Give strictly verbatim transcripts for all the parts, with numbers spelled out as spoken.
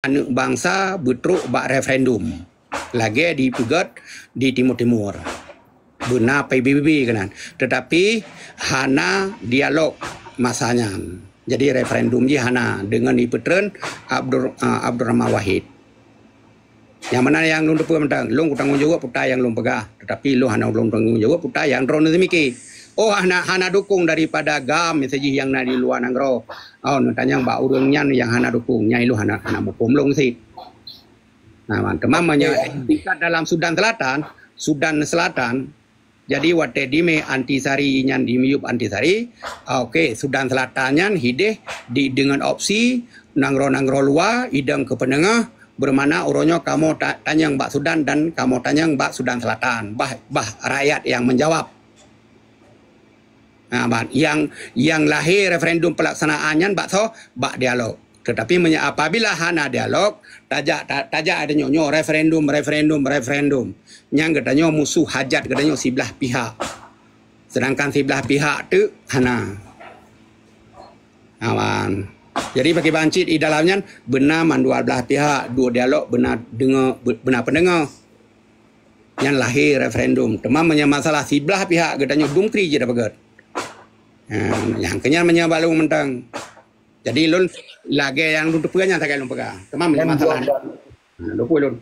aneuk bansa beutrok bak referendum. Lagée dipeugét di Timur-Timur. Beuna P B B keunan. Tetapi hana dialog masa nyan. Jadi referendum jih hana deungon dipeutreun Abdur, ah, Abdurrahman Wahid. Nyang meunan nyang lôn teupeue mantong, lôn kutanggong jaweueb peue nyang lôn peugah, tetapi lôn hana lôn tanggong jaweueb peue nyang droeneuh seumiké. Oh, hana, hana dukung daripada GAM miseujih nyang na di luwa nanggroe. Oh, neutanyong bak ureuëng nyan nyang hana dukung, nyang ilôn hana, hana muphom lôn sit. Nah, teuma meunyoe tingkat dalam Sudan Selatan, Sudan Selatan, jadi watée dimé Antisari nyan dimiyueb Antisari, ah, oke, Sudan Selatan nyan hideh di deungon opsi nanggroe-nanggroe luwa idong keu peuneungoh, beureumana uroe nyoe kamoe ta-, tanyong bak Sudan dan kamoe tanyong bak Sudan Selatan. Bah, bah rakyat nyang menjawab. Ha, ban, nyang, nyang lahé referendum pelaksanaan nyan bak soe? Bak dialog. Tetapi meunyoe apabila hana dialog, tajak, ta-, tajak ada nyoe, nyoe referendum, referendum, referendum. Nyang geutanyoe musuh hajat geutanyoe siblah pihak. Sedangkan siblah pihak tu hana. Aman. Jadi bagi bancit di dalam nyan beuna mandua belah pihak, dua dialog beuna dengar, be-, beuna pendengar. Nyan lahé referendum. Teuma meunyoe masalah siblah pihak geutanyoe dum kri je dapeugét. Ha, nyang keunyan meunyoe balong mantong. Jadi lôn lagée nyang lôn teupeue nyan sagai lôn peugah. Teuma meunyoe masalah. Ha, lôn peue lôn.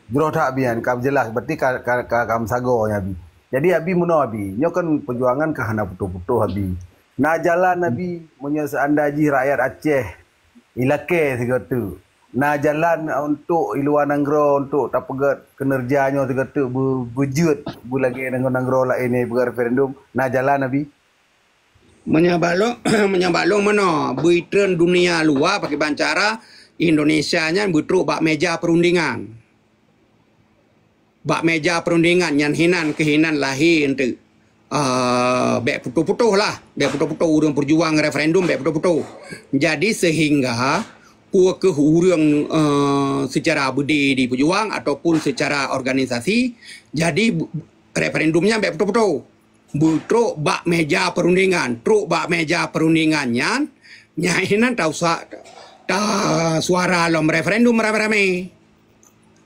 Jroh that Abi nyan ka jeulaih, berarti ka, ka, ka, ka meusagoe nyan Abi. Jadi Abi meunoe Abi, nyoe kan peujuangan ka hana putôh-putôh Abi. Na jalan Abi, meunyoe seandai jih rakyat Aceh ilakée sigoe teuk. Na jalan untuk i luwa nanggroe untuk tapeugét kinerja nyoe sigoe teuk beu-, beujeuet beulagée nanggroe-nanggroe laén nyang peugét referendum. Na jalan Abi. Meunyoe bak lôn, meunyoe bak lôn meunoe, beutreun dunia luwa pakriban cara Indonesia nyan beutrok bak meja perundingan. Bak meja perundingan nyan hinan keuh hinan lahé enteuk. Ah, bék putôh-putôh lah, bék putôh-putôh ureuëng peujuang referendum, bék putôh-putôh. Jadi sehingga peue keuh ureuëng, eh, secara beudé dipeujuang ataupun secara organisasi, jadi bu-, referendum nyan bék putôh-putôh. Beutrok bak meja perundingan. Trok bak meja perundingan nyan, nyan hinan tausa-, tasuara lom referendum ramé-ramé.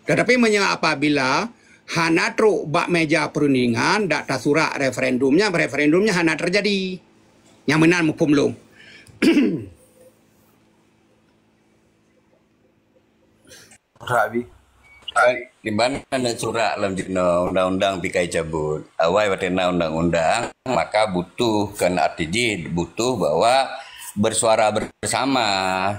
Tetapi meunyoe apabila hana trok bak meja perundingan, dak tasurak referendum nyan, referendum nyan hana teujadi. Nyang meunan muphom lôn. Abi. Di mana ada surat dalam jurnal undang-undang pih ka dicabut? Awai watée na undang-undang, maka butuh, kan arti jih butuh bahwa bersuara bersama,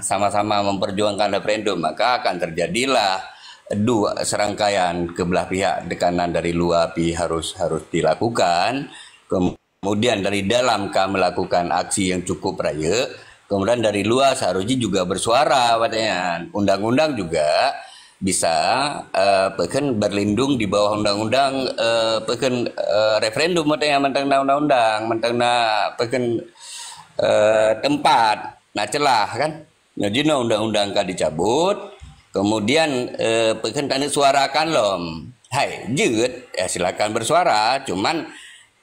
sama-sama memperjuangkan referendum, maka akan terjadilah dua serangkaian kebelah pihak tekanan dari luar pi harus, harus dilakukan. Kemudian dari dalam ka melakukan aksi yang cukup rayeuk, kemudian dari luar seharusnya juga bersuara, katanya. Undang-undang juga bisa, eh, apa kan, berlindung di bawah undang-undang, eh, apa kan, eh, referendum, katanya, mantong na undang-undang, mantong na, apa kan, eh, tempat, na celah, kan. Nah, jinoe undang-undang ka dicabut, kemudian, eh, apa kan, taneuk suarakan lom. Hai, jeuet, ya silakan bersuara, cuman,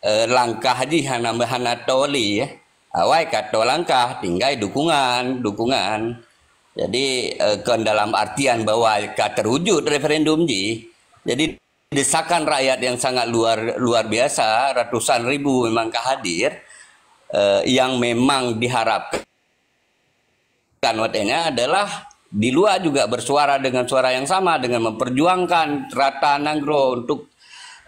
eh, langkah jih hana, hana toli, ya. Awai ka toe langkah, tinggai dukungan, dukungan. Jadi, eh, kon dalam artian bahwa ka terwujud referendum jih. Jadi, desakan rakyat yang sangat luar, luar biasa, ratusan ribu memang ka hadir, eh, yang memang diharapkan watée nyan adalah di luar juga bersuara dengan suara yang sama, dengan memperjuangkan rata nanggroe untuk,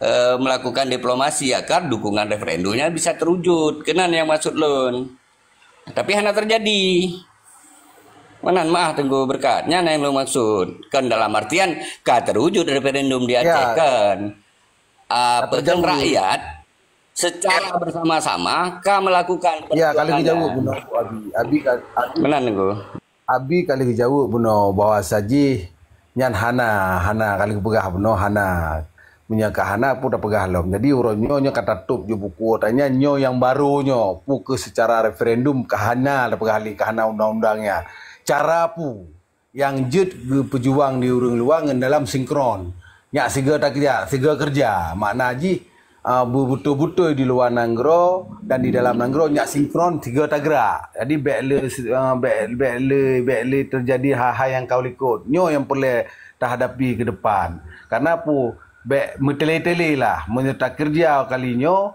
eh, melakukan diplomasi agar dukungan referendumnya bisa terwujud. Keunan nyang maksud lôn. Tapi hana terjadi. Meunan meu'ah Teungku Beureukat. Nyan nyang lôn maksud. Kan dalam artian ka terwujud referendum di Aceh, ya, kan. Ah, apa kan rakyat secara bersama-sama ka melakukan perjuangan. Ya, kalau dijawab benar, Abi. Abi ka, Abi. Meunan, Teungku. Abi ka lheueh jaweueb bunoe bahwa sajih nyan hana, hana ka lheueh peugah bunoe hana. Meunyoe ka hana, peue tapeugah lom. Jadi, uroe nyoe, nyoe ka tatôb ju buku, tanya nyoe nyang barô nyoe, peue keuh seucara referendum ka hana tapeugah lé, ka hana undang-undang nyan. Cara peue nyang jeuet geupeujuang di ureuëng luwa ngon dalam sinkron. Nyak sigoe takeujak, sigoe keureuja. Makna jih, ah, beutôi-beutôi di luwa nanggroe dan di dalam nanggroe nyak sinkron sigoe tagrak. Jadi bék le, ah, bék, bék le, bék le teujadi hal-hal nyang ka likot. Nyoe nyang peureulée tahadapi keu depan. Kareuna peue? Bék meutele-tele lah. Meunyoe takeureuja kali nyoe,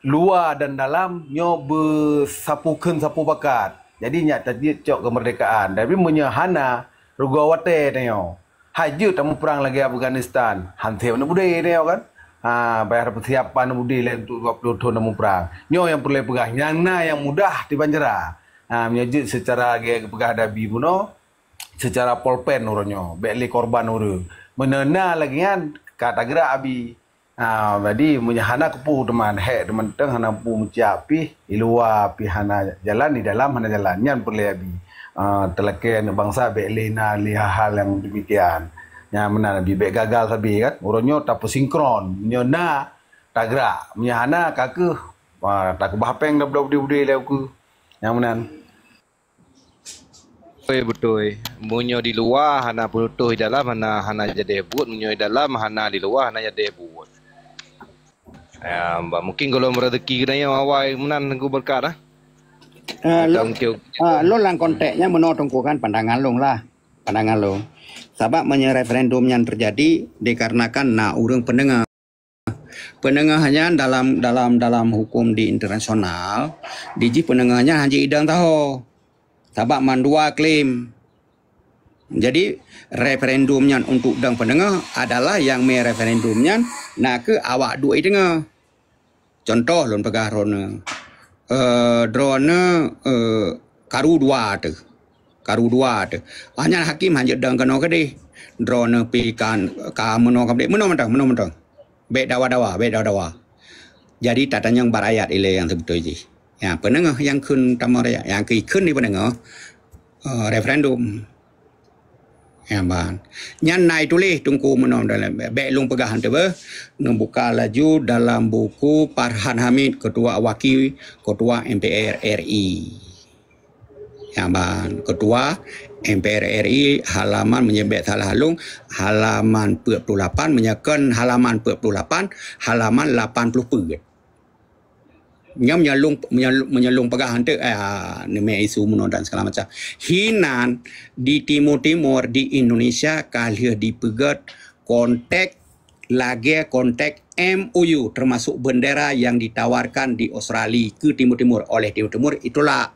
luwa dan dalam nyoe beusapu kheun sapu pakat. Jadi nyak tajeuet cok keumeurdekaan. Tapi meunyoe hana, rugoe watée tanyoe. Hai jeuet tamuprang lagée Afghanistan, han sép aneuk beudé tanyoe kan. Ha, payah tapeusiapkan aneuk beudé lé untuk dua puluh thon tamuprang. Nyoe nyang peureulée peugah, nyang na nyang mudah tiban jra. Ha, meunyoe jeuet seucara lagée geupeugah Abi bunoe, seucara polpen uroe nyoe, bék lé korban ureuëng. Meunyoe na lagée nyan, ka tagrak Abi. Ah, jadi meunyoe hana keupeue teuma, hék teuma teuh hana peue meuciak pih, di luwa pih hana jalan, di dalam hana jalan. Nyan peureulée Abi. Ah, teulakée aneuk bansa bék lé na lé hal-hal nyang demikian. Nyan meunan Abi, bék gagal sabe kan. Uroe nyoe tapeusinkron. Meunyoe na tagrak, meunyoe hana ka keuh, ah, takeubah péng dah budé-budé lé ukeue. Nyan meunan. Beutôi, beutôi. Meunyoe di luwa hana peututoh di dalam, hana, hana jadeh buet. Meunyoe di dalam hana, di luwa hana jadeh buet. Ya, bah, mungkin gohlom rezeki geutanyoe awai meunan Teungku Berkat, ah. Ah, Atau lôn, mungkin ah, lôn lam konteks nyan meunoe Teungku kan, pandangan lôn lah. Pandangan lôn. Sabab meunyoe referendum nyan teujadi dikarenakan na ureuëng peuneungoh. Peuneungoh nyan dalam, dalam, dalam huköm di internasional, di jih peuneungoh nyan hana idong taho. Sabab mandua klaim. Jadi, referendum nyan untuk dong peuneungoh adalah nyang mé referendum nyan na kheueh awak duek i teungoh. Contoh lôn peugah droeneuh. Eh, droeneuh, eh, karu dua teuh. Karu dua teuh. Ah, nyan hakim hana jeuet dong keunoe keudeh. Droeneuh pi kan ka meunoe ka meunoe mantong, meunoe mantong. Bék dawa-dawa, bék dawa-dawa. Jadi tatanyong bak rakyat ilée nyang seubeutôi jih. Ya, peuneungoh nyang kheun tamong rakyat, nyang keu kheun di peuneungoh, eh, referendum. Ya, ban. Nyan na ituléh Teungku meunoe dalam, bék lôn peugah han teuh beuh. Neubuka laju dalam buku Farhan Hamid, Ketua Wakil Ketua M P R R I. Ya, ban. Ketua M P R R I halaman meunyoe bék salah lôn, halaman peuet puluh lapan, meunyoe kon halaman peuet puluh lapan, halaman lapan puluh peuet. Nyan meunyoe lôn, meunyoe, meunyoe lôn peugah han teuh, ah, neumé isu meunoe dan segala macam. Hinan di timur-timur di Indonesia ka lheueh dipeugét konteks lagée konteks M O U, termasuk bendera yang ditawarkan di Australia ke timur-timur oleh timur-timur, itulah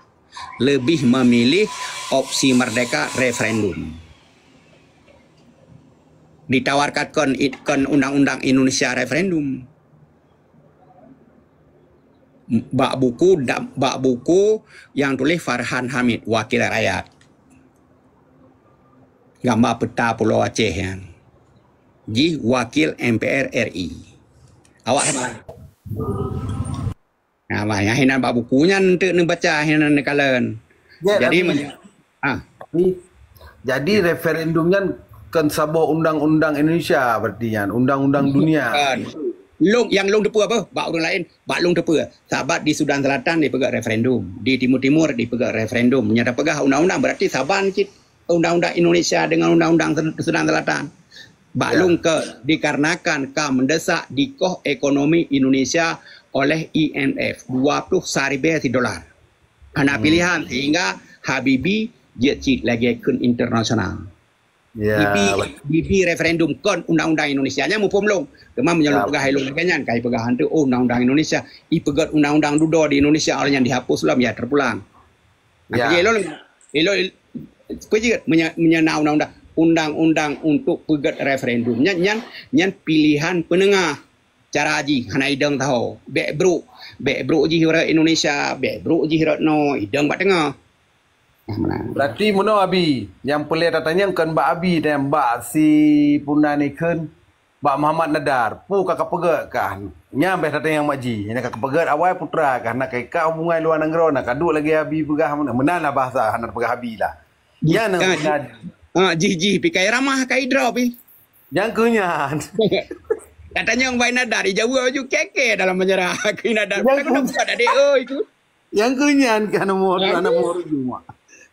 lebih memilih opsi merdeka referendum. Ditawarkan kon, kon undang-undang Indonesia referendum. Bak buku, bak buku nyang tuléh Farhan Hamid, Wakil Rakyat. Gambar peta Pulo Aceh nyan. Jih wakil M P R R I. Awak sama. Nah, bah, nyang hinan bak buku nyan untuk neubaca, hinan neukalon. Ya, jadi, tapi, men-, ah. Jadi, jadi referendum nyan kan saboh undang-undang Indonesia berarti nyan, undang-undang dunia. Kan. Long, yang long teupeu apa? Bak urang lain, bak long teupeu. Sabat di Sudan Selatan dipeugah referendum, di Timur Timur dipeugah referendum. Nyata peugah undang-undang berarti saban cit undang-undang Indonesia dengan undang-undang Sudan Selatan. Bak long ke dikarenakan ka mendesak dikoh ekonomi Indonesia oleh I M F dua puluh saribe si dolar. Hana pilihan sehingga Habibie jeuet cit lagée kheun internasional. Ya, Bibi, betul. Bibi referendum kon undang-undang Indonesia. Nyan muphom long. Teuma meunyoe long peugah ilong lagée nyan, kai peugah hantu, oh, undang-undang Indonesia. Ipeugét undang-undang dudoe di Indonesia, oleh nyan dihapus lom, ya, terpulang. Ya. Jadi ilong, ilong, peujeuet meunyoe, meunyoe na undang-undang, undang-undang untuk peugét referendum. Nyan, nyan, nyan pilihan peunengah. Cara jih hana idong taho. Bék brok, bék brok jih rot Indonesia, bék brok jih rot no, idong bak teungoh. Nah, meunan. Berarti meunoe Abi, nyang peureulée tatanyong kon bak Abi, dan bak si Punan ikheun, bak Muhammad Nadar, peue ka kapeugét kah? Nyan bék tatanyong mak jih, nyang ka kapeugét awai putra kah, na ka ikak hubungan luwa nanggroe, na ka duek lagée Abi peugah meunan, meunan lah bahasa hana peugah Abi lah. Nyan bukan. Hubungan. Ha, jih-jih pi kai ramah kai droe pi. Nyang keu nyan. Tatanyong bak Nadar, dijaweueb laju keke dalam penjara. Keu Nadar, nyang keu nyan. Bukan ada, oi, ku. Nyang keu nyan kan nomor dua, nomor lima.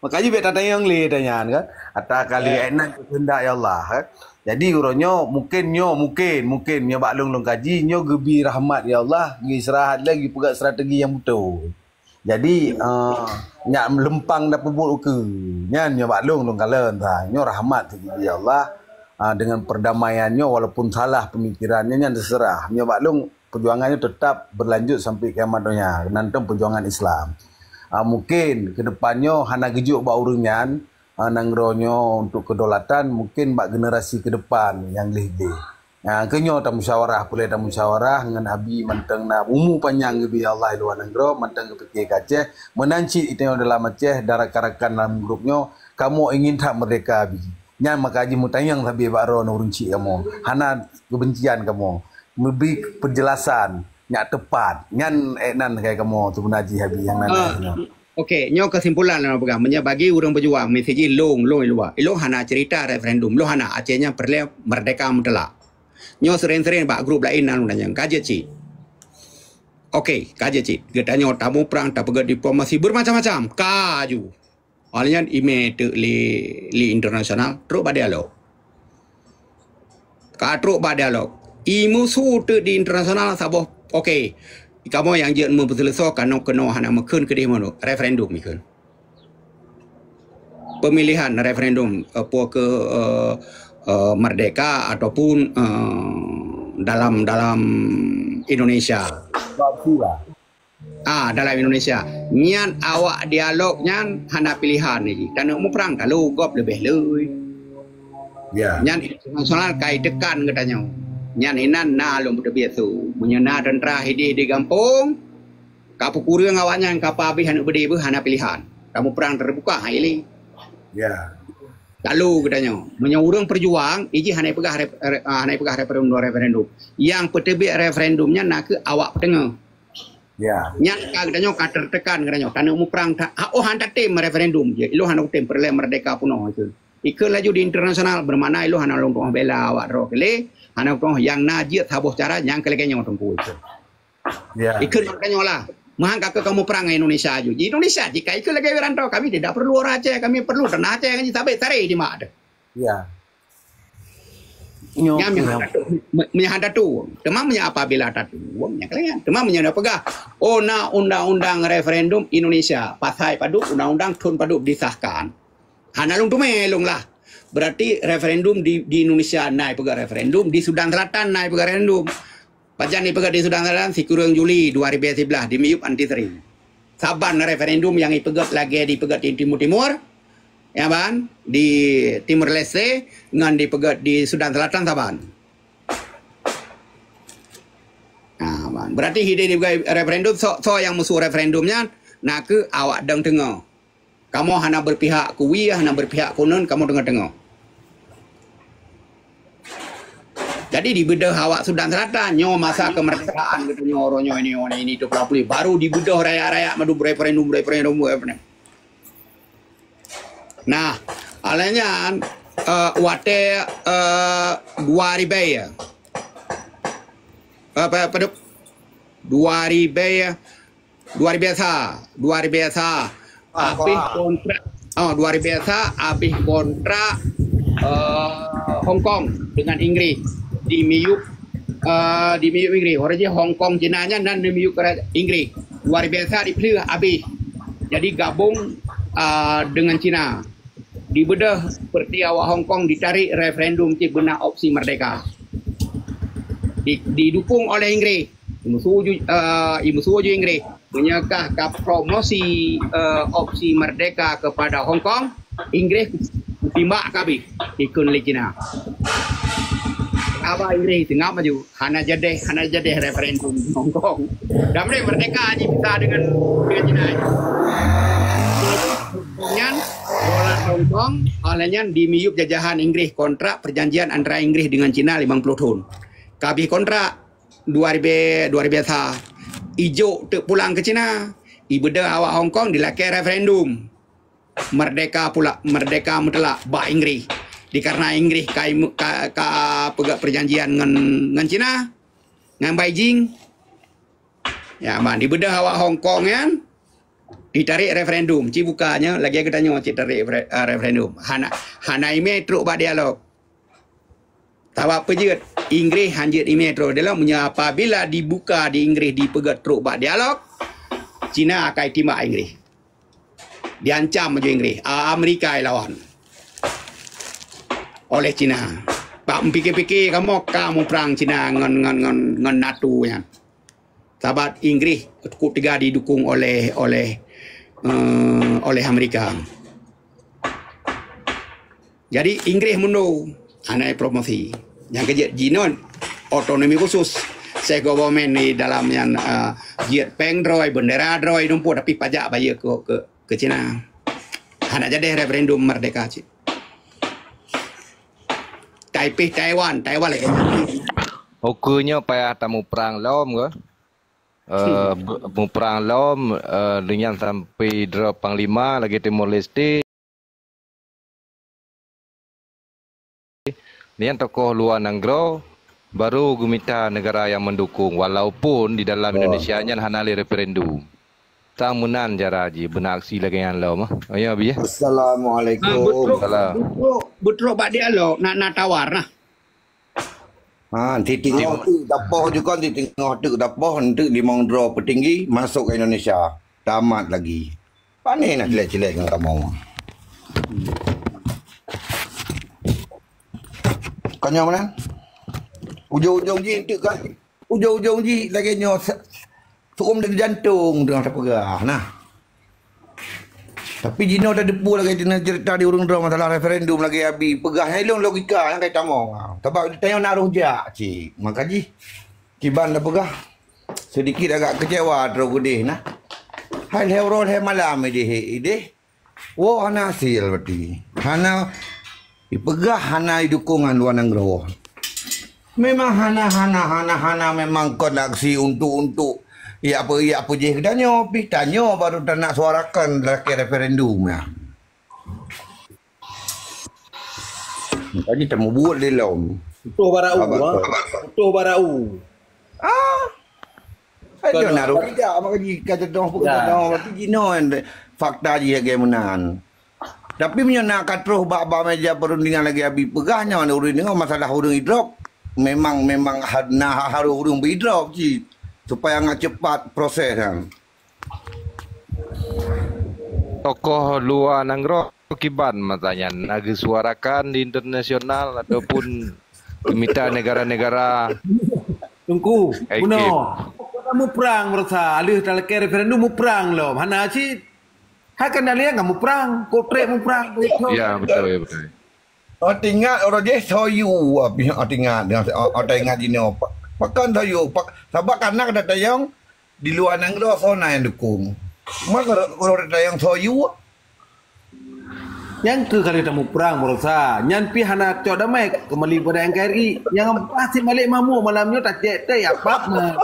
Maka jih bèk tatanyong lé tanyan kan. Ata kali eh nan keuheundak ya Allah kan. Jadi uroe nyoe mungkin nyoe mungkin mungkin nyoe bak lôn lôn kaji nyoe geubi rahmat ya Allah, geuistirahat lé geupeugah strategi nyang beutôi. Jadi uh, nyak leumpang dan peubuet ukeue. Nyan nyoe bak lôn lôn kalon sa. Nyoe rahmat sigeubri ya Allah. Uh, dengan perdamaian nyoe walaupun salah pemikiran nyoe nyan terserah. Nyoe bak lôn perjuangan nyoe tetap berlanjut sampai kiamat donya. Nan tong perjuangan Islam. Uh, mungkin ke depan nyoe hana geujok bak ureueng nyan uh, nanggroe nyoe untuk kedaulatan mungkin bak generasi ke depan nyang gleh-gleh. Nah, keu nyoe tamusyawarah, pulai tamusyawarah ngon Abi mantong na umu panyang geubi Allah luwa nanggroe mantong geupike keu Aceh. Meunan cit itanyoe dalam Aceh dan rakan-rakan dalam grup nyoe kamoe ingin that merdeka Abi. Nyan maka jih meutanyong sabe bak droe ureueng chik kamoe. Hana kebencian kamoe. Meubri penjelasan nyak tepat. Nyan eh nan kai kamoe tu beuna jih Abi nyang nan. Ah, nyoe. Okey, nyoe kesimpulan lôn peugah. Meunyoe bagi ureueng beujuang, misi jih lôn, lôn i luwa. Ilôn hana cerita referendum, lôn hana Aceh nyan peureulèe merdeka mutlak. Nyoe sering-sering bak grup laén na lôn tanyong, ka jeuet cit. Okey, ka jeuet cit. Geutanyoe tamuprang, tapeugah diplomasi bermacam-macam. Ka ju. Awak nyan imè teuk lé, lé internasional, trok bak dialog. Ka trok bak dialog. I musu teuk di internasional saboh, okey. Kamoe nyang jeuet meupeuseuleusoe kanoe keunoe hana meukheun keudeh meunoe. Referendum ikheun. Pemilihan referendum eh, po ke eh, eh, merdeka ataupun eh, dalam dalam Indonesia. Ah, dalam Indonesia. Nyan awak dialog nyan hana pilihan lagi. Taneuk muprang ka lheueh gob leubeh lé. Ya. Nyan internasional ka itekan geutanyoe. Nyan inan na lôn peuteubiet su. Meunyoe na tentara hideh di gampông, ka peukureueng awaknyan ka pabéh aneuk beudé beuh hana pilihan. Tamuprang terbuka hai lé. Ya. Lalu geutanyoe, meunyoe ureueng peujuang, iji hana peugah rep, re, ah, hana peugah referendum, referendum. Yang peuteubiet referendum nyan nakeuh awak peuteungoh. Ya. Nyan ka geutanyoe ka tertekan geutanyoe. Taneuk muprang ta, oh han tatem referendum je. Ilôn hana kutem peureulèe merdeka peunoh itu. Ikheun laju di internasional bermakna ilôn hana lôn tuoh bela awak droe keu lé, hana tuoh nyang na jeuet saboh cara nyang keu lagèe nyoe teungku itu. Ya. Ikheun geutanyoe lah. Meuhan ka keu kamoe prang ngon Indonesia aju. Di Indonesia jika ikheun lagèe Wiranto kami tidak perlu orang Aceh, kami perlu tanah Aceh kan sabé taré di mak. Ya. Nyoe nyang meunyoe han tatueng, meunyoe han tatueng. Teuma meunyoe apabila tatueng, nyang kalian. Teuma meunyoe na peugah, oh na undang-undang referendum Indonesia, pasai padub, undang-undang thon padub disahkan. Hana lôn teumé lôn lah. Berarti referendum di, di Indonesia na ipeugah referendum, di Sudan Selatan na ipeugah referendum. Pajan ipeugah di Sudan Selatan sikureueng Juli dua ribu sebelas di miyueb anti sering. Saban referendum nyang ipeugah lagèe dipeugah di Timur Timur, ya ban, di Timor Leste ngon dipeugah di Sudan Selatan saban. Nah, ban. Berarti hideh dipeugah referendum so, so nyang musuh referendum nyan nakeuh awak dong teungoh. Kamoe hana berpihak keu wie, hana berpihak keu non, kamoe teungoh-teungoh. Jadi dibeudôh awak Sudan Selatan nyoe masa kemerdekaan geutanyoe uroe nyoe ini, ini itu pula pulih baru dibeudôh rakyat-rakyat madu referendum, referendum, referendum. Nah, alai nyan uh, watèe uh, dua ribèe ya. Apa apa tu? Dua ribèe ya. Dua ribèe sa, dua ribèe sa. Habis kontrak, oh, dua ribèe sa habis kontrak uh, Hong Kong dengan Inggris di miyueb uh, di miyueb Inggris. Orang je Hong Kong Cina nyan dan di miyueb Inggris. Dua ribèe sa dipeuleueh habis. Jadi gabung uh, dengan Cina. Dibeudôh seperti awak Hong Kong ditarik referendum cit beuna opsi merdeka. Di, didukung oleh Inggris. Imusu ju, uh, imusu ju Inggris. Meunyoe kah ka promosi uh, opsi merdeka kepada Hong Kong, Inggris timbak kabeh ikun lé Cina. Aba Inggris tengah maju. Hana jadeh, hana jadeh referendum Hong Kong. Damre merdeka ji bisa dengan dengan Cina. Nyan dolar Hong Kong, oleh nyan di miyup jajahan Inggris kontrak perjanjian antara Inggris dengan Cina lima puluh tahun. Kabeh kontrak dua ribu dua ribu sa. Ijok teuk pulang ke Cina. Ibeudôh awak Hong Kong dilakée referendum. Merdeka pula, merdeka mutlak bak Inggris. Dikarena Inggris ka, ka, ka peugah perjanjian ngon ngon Cina, ngon Beijing. Ya, ban dibeudôh awak Hong Kong nyan. Ditarek referendum, ci buka nyoe lagèe geutanyoe cit tarek re-, ah, referendum. Hana, hana imè trok bak dialog. Sabab peue jeuet? Inggris han jeuet imè trok dialog. Meunyoe apabila dibuka di Inggris dipeugèt trok bak dialog, Cina akan timbak Inggris. Diancam laju Inggris, a-, Amerika ilawan oleh Cina. Bak meupiké-piké kamoe ka muprang Cina ngon, ngon, ngon, ngon NATO nyan. Sabab Inggris cukup teuga didukung oleh, oleh, eh, oleh Amerika. Jadi Inggris mundur, hana promosi. Nyang keujeuet jinoe otonomi khusus, self government di dalam nyan, eh, jeuet pèng droe, bendera droe, numpuk tapi pajak bayeue keu, keu, keu Cina. Hana jadi referendum merdeka cit. Taipeh Taiwan, Taiwan lagèe nyan. Ukeue nyoe payah tamuprang lom ke? Eh, be-, muprang lom, eh, deungon sampai droe panglima lagèe Timor Leste. Nyan tokoh luwa nanggroe baru geumita negara nyang mendukung, walaupun di dalam Indonesia nyan hana lé referendum. Sang meunan cara jih beuna aksi lagèe nyan lom, ah. Oh, ya, Abi, ya? Assalamualaikum. Ah, betrok, Salam. Betrok, betrok bak dialog, nak, nak tawar nah. Ha, titingoh teuk dapoh jukon, titingoh teuk dapoh, enteuk limong droe peutinggi masuk ke Indonesia. Tamat lagi. Pane na cilek-cilek ngon kamoe. Konyol meunan. Ujong-ujong jih enteuk kan. Ujong-ujong jih lagèe nyoe se-, seu'uem dari jantong teungoh tapeugah nah. Tapi jinoe tateupeue lagèe jinoe cerita di ureueng droe masalah referendum lagèe Abi peugah nyan lôn logika nyang kai tamong. Sabab tanyoe na roh jak cit. Maka jih kiban tapeugah sedikit agak kecewa droe keudeh nah. Hai lhèe uroe lhèe malam ideh, ideh. Woe hana hasil berarti. Hana ipeugah, hana idukung ngon luwa nanggroe. Memang hana, hana, hana, hana memang kon aksi untuk, untuk ya apa, ya apa jih geutanyoe, pih tanyoe baru tanak suarakan lagèe referendum ya. Jadi tamubuet lé lom. Utoh barau, Abang ha? Utoh barau. Ah. Kan John Arun tidak maka ji kata dong pun kata dong berarti jinoe fakta ji lagèe meunan. Tapi meunyoe na ka troh bak, bak meja perundingan lagèe Abi peugah nyoe ureueng deungoe masalah ureueng idrop memang, memang ha-, na harôh ureueng beuidrop cit supaya ngat cepat proses nyan. Tokoh luwa nanggroe kiban masa nyan na geusuarakan di internasional ataupun geumita negara-negara Teungku, Hai, bunoe. Kota muprang meurasa, aleuh talakèe referendum muprang lom. Hana cit. Hai kan dalil kan muprang, kotrek muprang. Ya, betul, ya, betul. Oh, teuingat orang je soyu, ah, pihak, oh, teuingat dengan, oh, oh, teuingat jinoe. Pa-, pakon soyu, pak, sabab karena kata tayong di luar nanggroe soe na nyang dukung. Maka orang tayong soyu. Nyang keu kali tamuprang baroesa, nyan pih hana cok damai kembali kepada N K R I. Nyang pasti balik mamuk malam nyoe tacek teh ya pap na.